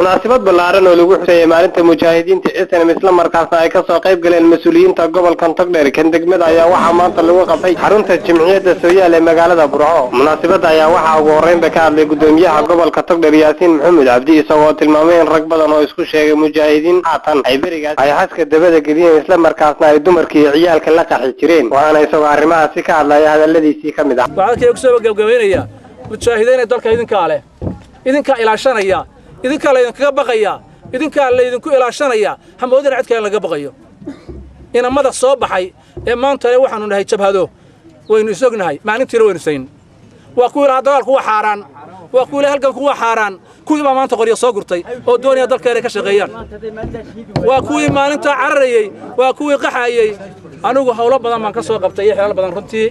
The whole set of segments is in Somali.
Munaasabad ballaaran oo lagu xusayay maalinta mujaahidiinta SNM, isla markaasna ay kasoo qayb galeen mas-uuliyiinta gobolkan Togdheer kan degmada, ayaa waxaa maanta lagu qabtay xarunta Jimciyadda Sooyaal ee magaalada Burco. Munaasabadda ayaa waxaa ugu horreynba ka hadlay gudoomiyaha gobolka Togdheer, Yaasiin Maxamed Cabdi, isagoo tilmaamay in rag badan oo isku sheegay mujaahidiin haatan ay berigaas ay xaska dabada geliyeen, isla markaasna ay dumarkii iyo ciyaalka la qaxi jireen. Waxaana isagoo arrimahaasi ka hadlaya hadaladiisii ka mid ah: Waxaa halkii kusoo gabgabaynayaa, mujaahidiin dalka idinkaa leh, idinkaa ilaashanaya, idinkaa laydinkaga baqaya, idinkaa laydinku ilaashanaya. Hamoodina cid kale laga baqayo. Inamada soo baxay ee maanta le waxaanu nahay jabhado, waynu isognahay, maalintiina waynu sayn. Waa kuwii lahaa dagaalku waa xaaraan, waa kuwii lahaa halganku waa xaaraan. Kuwii baa maanta qoryo soo gurtay oo doonaya dalka inay ka shaqeeyaan. Waa kuwii maalintaa cararayey, waa kuwii qaxayey. Anigu howlo badan baan ka soo qabtay iyo xeelal badan runtii.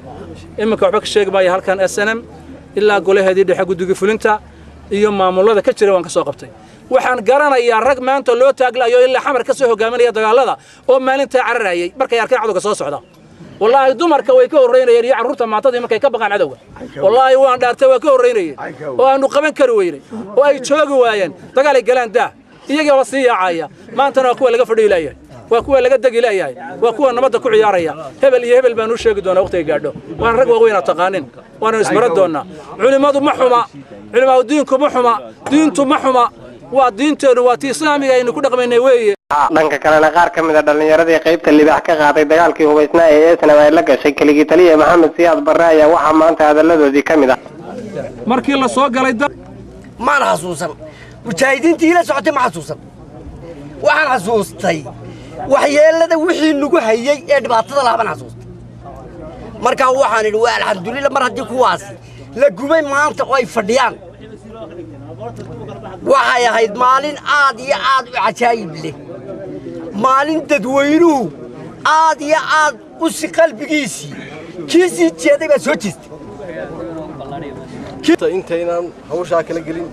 Iminka waxba ka sheegi maayo halkan. SNM ilaa golaheedii dhexe, guddigii fulinta iyo maamulada ka jira waan ka soo qabtay. Waxaan garanayaa rag maanta loo taaglayo ilaa Xamar ka soo hogaaminaya dagaalada oo maalintaa cararayay markay arkeen cadowga soo socda. Wallaahi dumarka way ka horreynayeen iyo carruurta maantadii markay ka baqaan cadowga. Wallaahi waan dhaartay, waa ka horreynayeen oo aanu qaban kari weynay oo ay joogi waayeen. Dagaal ay galaan daa, iyagiiba sii yaacaya. Maantana waa kuwa laga fadhiyi laayahay, waa kuwa laga degi laayahay, waa kuwa nabadda ku ciyaaraya. Hebel iyo hebel baan u sheegi doonaa waqtiga gaadho. Waana rag waaweyn aad taqaanin, waana isbaran doonaa. Culimmadu ma xuma, culimaadu diinku ma xuma, diintu ma xuma. Waa diinteennu, waa tii islaamiga aynu ku dhaqmaynay weeye. Dhanka kalena, qaar ka mid a dhallinyaradii qaybta libaax ka qaaday dagaalkii hubaysnaa ee SNM ay la gashay keligii taliya Maxamed Siyaad Barre ayaa waxaa maanta hadalladoodii ka mid ah: Markii la soo galay Maan xasuusan mujaahidiintii ila socotay, ma xasuusan. Waxaan xasuustay waxyeellada wixii nagu hayey ee dhibaatada lahaban xasuustay. Markaa waxaan idhi, waa alxamdulillah, mar haddii kuwaasi la gubay maanta oo ay fadhiyaan. Waxay ahayd maalin aad iyo aad u cajaayib leh, maalin dadweynuhu aad iyo aad u si qalbigiisii kii sii jeeday baa soo jeestay. Intaynaan hawshaa kala gelin,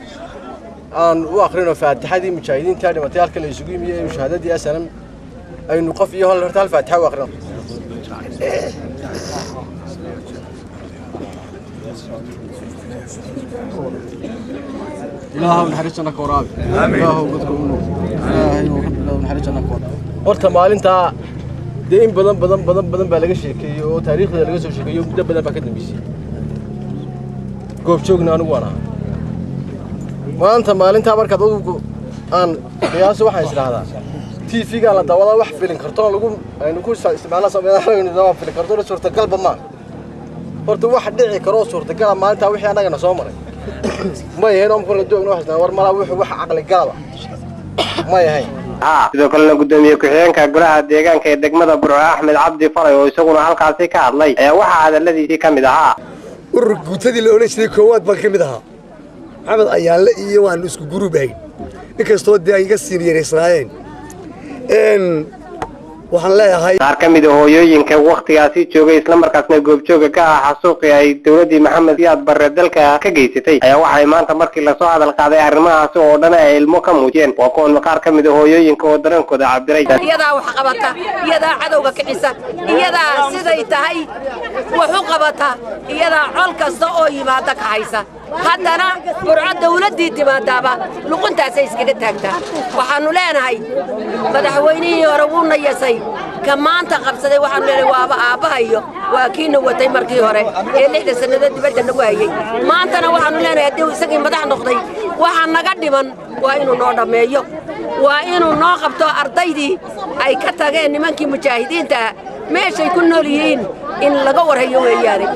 aan u akhrino faatixadii mujaahidiinta dhimatay halkan la isugu yimiye ee shahaadadii SNM aynu qof iyo hal horta hal faatixa u akhrino. Ilaahow naxariistana ka waraabi, Ilaahow godka u nuur, Ilaahay rabbigow naxariistana ka waraabi. Horta maalintaa dee in badan badan badan badan baa laga sheekeeyey oo taariikhda laga soo sheekeeyey, muddo badan baa ka dambeysay. Goobjoogna anigu waan ahaa. Maanta maalintaa markaad adugu aan qiyaaso, waxaan isdhahdaa TV-gaa la daawadaa, wax filin kartoon lagu aynu ku isticmaalna sameynaa filin kartoon suurtagalba maa. Horta wax dhici karoo suurtagala maalintaa wixii annagana soo maray may ahayn oo marka doogna waxaan war malaa wuxuu wax caqli galaba may ahayn. Sidoo kalena, gudoomiye ku-xigeenka golaha deegaanka ee degmada Burco, Axmed Cabdi Faray, oo isaguna halkaasi ka hadlay ayaa waxaa hadaladiisii ka mid ahaa: Urur guutadii la odhan jiray koowaad baan ka mid ahaa. Maxamed Ayaanle iyo waanu isku guruub ahayn, inkastoo dee ay iga siin yaraysnaayeen. Waxaan leeyahay, qaar ka mid a hooyooyinka wakhtigaasi joogay, islamarkaasna goobjooga ka ah xasuuqii ay dowladdii Maxamed Siyaad Barre dalka ka geysatay, ayaa waxay maanta markii lasoo hadal qaaday arrimahaasi oo dhan ay ilmo ka muujiyeen. Waa kuwan qaar ka mid a hooyooyinka oo dareenkooda cabiray. Iyadaa wax qabata, iyadaa cadowga kicisa, iyadaa siday tahay wax u qabata, iyadaa col kasta oo yimaada kaxaysa. Haddana Burco dawladdii timaadaaba luquntaasay iskaga taagtaa. Waxaannu leenahay, madaxweynihii hore wuuna yasay, ka maanta qabsaday waxaanu leenahay waaba aabbahayo, waa kiina watay markii hore ee 6da sannadood dibadda nagu hayey. Maantana waxaannu leenahay, haddii uu isagii madax noqday, waxa naga dhiman waa inuu noo dhammeeyo, waa inuu noo qabto ardaydii ay ka tageen nimankii mujaahidiinta ah meeshay ku nool yihiin in laga warhayo weeyaane.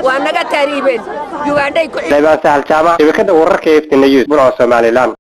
Waa naga taariibeen Yugandhay ku Sahal Jaamac, shabakada wararka Iftin News, Burco, Somaliland.